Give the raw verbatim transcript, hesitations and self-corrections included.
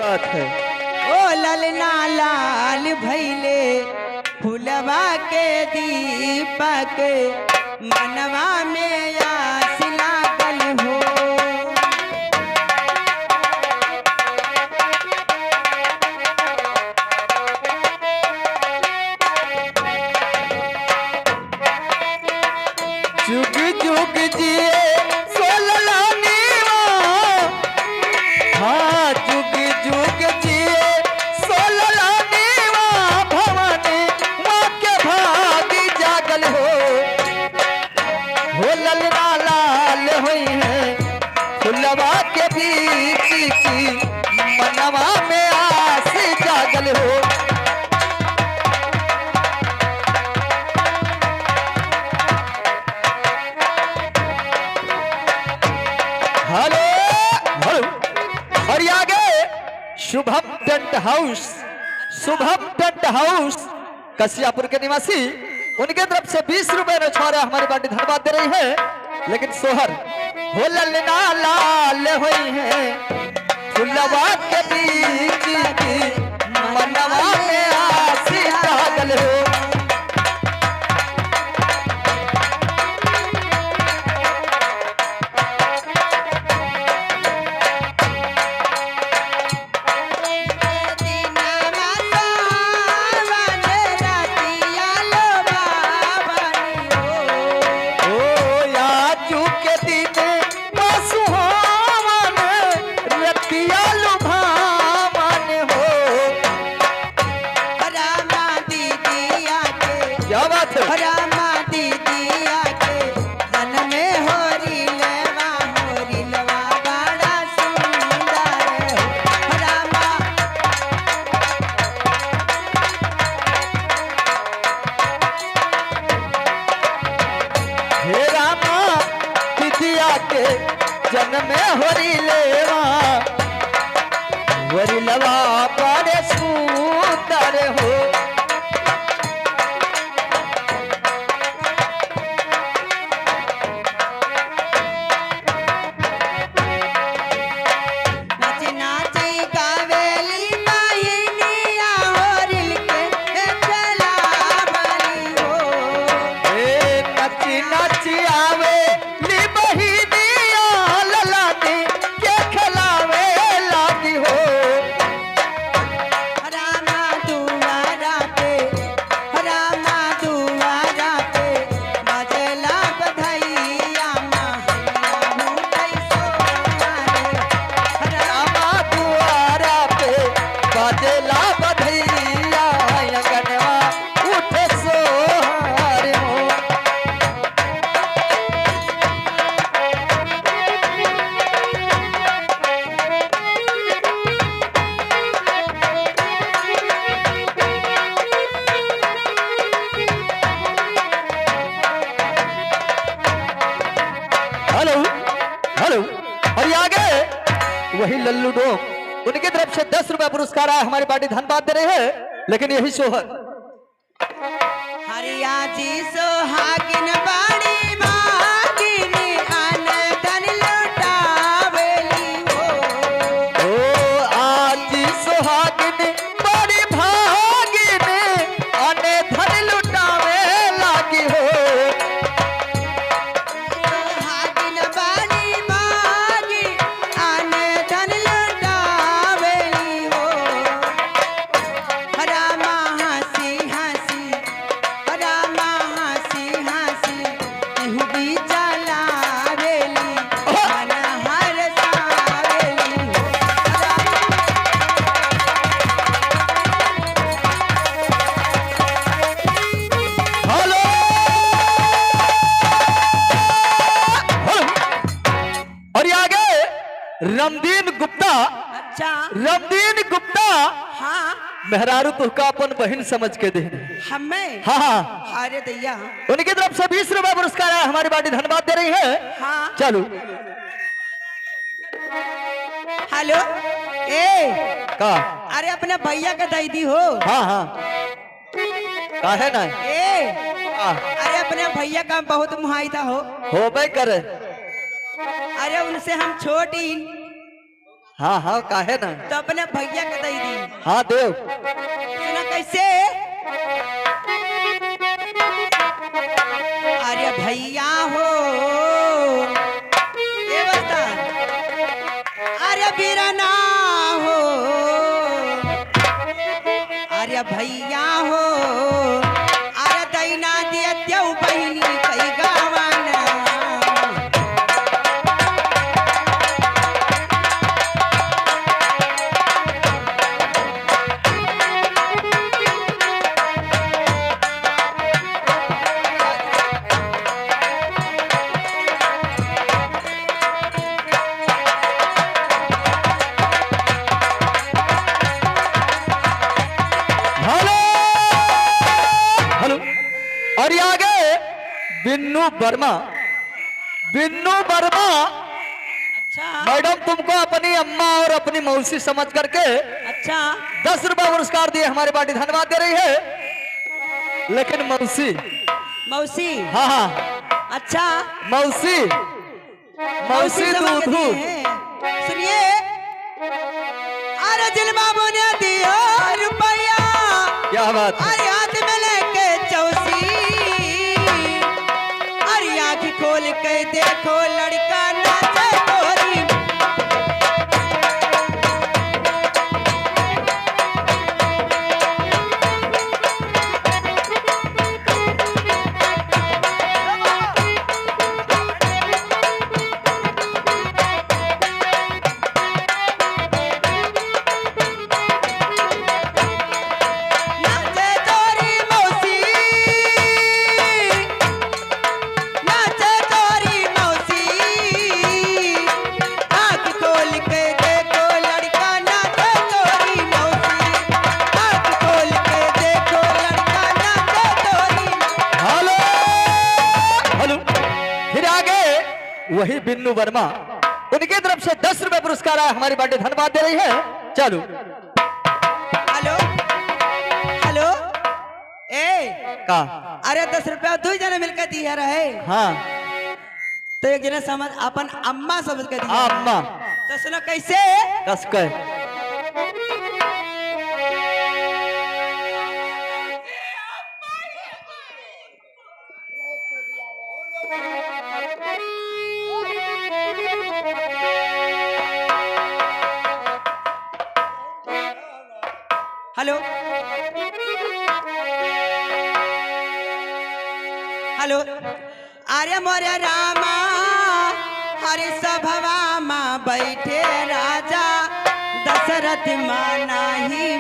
बात है। ओ ललना लाल भइले फुलवा के दीपक, मनवा में आस लागल हो। जुग जुग जिए सोललानीवा, हाँ, जुग जुग जिए सोललानीवा, भवानी माँ के भाग जागल हो। हो ललना लाल होइहैं फुलवा के बीच की, मनवा में आस जागल हो। हेलो, हेलो। और ये आगे शुभम टेंट हाउस, शुभम टेंट हाउस कसियापुर के निवासी, उनके तरफ से बीस रुपए न्योछावर हमारी पार्टी धन्यवाद दे रही है। लेकिन सोहर हो ललना लाल होइहैं फुलवा के बीच की, मनवा में आस जागल हो। ओ आजू के दिन बा सुहावन, रतिया लुभावन हो। रामा दीदिया के, क्या बात है? रामा दीदिया के जन्मे होरी लेवा, होरी लेवा बड़ा सुंदर हो। रामा हे रामा, दीदिया के जन्मे होरी लेवा, होरी लेवा बड़े सुंदर हो। नाची नाची गावेली बहिनिया होरिल के खेलावली हो। ए नाची नाची आवेली बहिनिया ललाटी के खेलावे लागी हो। रामा दुआरा पे, रामा दुआरा पे, बजेला बधैया माँ, रामा दुआरा पे, बजेला बधैया, अंगनवा उठे सोहर हो। हेलो, हेलो। और ये आगे वही लल्लू डोम, उनकी तरफ से दस रुपया पुरस्कार आया, हमारी पार्टी धन्यवाद दे रही है, लेकिन यही सोहर। हरिया जी सोहागिन बाड़ी मागिन, अन धन लुटावेली हो। ओ आज सोहागिन बड़ी भागिन, अन धन लुटावे लागी हो। भागिन बानी भागी, अन धन लुटावेली हो। रामा हँसी हँसी, रामा हँसी हँसी, इहु बीचा लावेली, मन हरसावेली हो। हेलो। हेलो। और ये आगे रमदीन गुप्ता। अच्छा। रमदीन गुप्ता। हाँ। मेहरारू तुहका अपन बहिन समझ के दे। हमें? हाँ, हाँ। अरे दैया। उनकी तरफ से बीस रुपया पुरस्कार है, हमारी पार्टी धन्यवाद दे रही है। हाँ। चलो। हेलो, ए। का? अरे अपने भैया का दई दी हो। हाँ, हाँ। काहे ना? ए। आ। अरे अपने भैया का बहुत मुहाई था हो। होबे करे। अरे उनसे हम छोट ही। हाँ, हाँ, काहे ना? तो अपने भैया के दई दी। हाँ, देव। सुना कैसे? अरे भैया हो, ए बस्ता, अरे बीरना हो, अरे भैया हो, अरे दैना दिया देव बहिनी कई गावाना। हेलो, हेलो। और ये आगे बिन्नू वर्मा, बिन्नू वर्मा। अच्छा। मैडम, तुमको अपनी अम्मा और अपनी मौसी समझ करके अच्छा। दस रुपया पुरस्कार दिए हमारी पार्टी, धन्यवाद दे रही है। लेकिन मौसी, मौसी। हाँ, हाँ। अच्छा। मौसी, मौसी मौसी समझ दूधू। दिए हैं। सुनिए, अरे जिन बाबू ने दियो रुपया, क्या बात है? अरे हाथ में लेके चौसी, अरे आँख खोल के देखो लड़का नाचे गोरी। नाचे तोरी मौसी, नाचे तोरी मौसी, आँख खोल के देखो लड़का नाचे तोरी मौसी, आँख खोल के देखो लड़का नाचे तोरी। हेलो, हेलो, फिर आगे वही बिन्नू वर्मा, उनकी तरफ से दस रुपए पुरस्कार आया, हमारी पार्टी धन्यवाद दे रही है। चलो। हेलो, हेलो, ए, का? अरे दस रुपया दुई जने मिलके दिया रहे। हाँ। तो एक जने समझ, अपन अम्मा समझ के दिया। हाँ, अम्मा। तो सुनो कैसे? कस के। हेलो, हेलो। अरे मोरे रामा, हरि सभवा मा बैठे राजा, दशरथ माना ही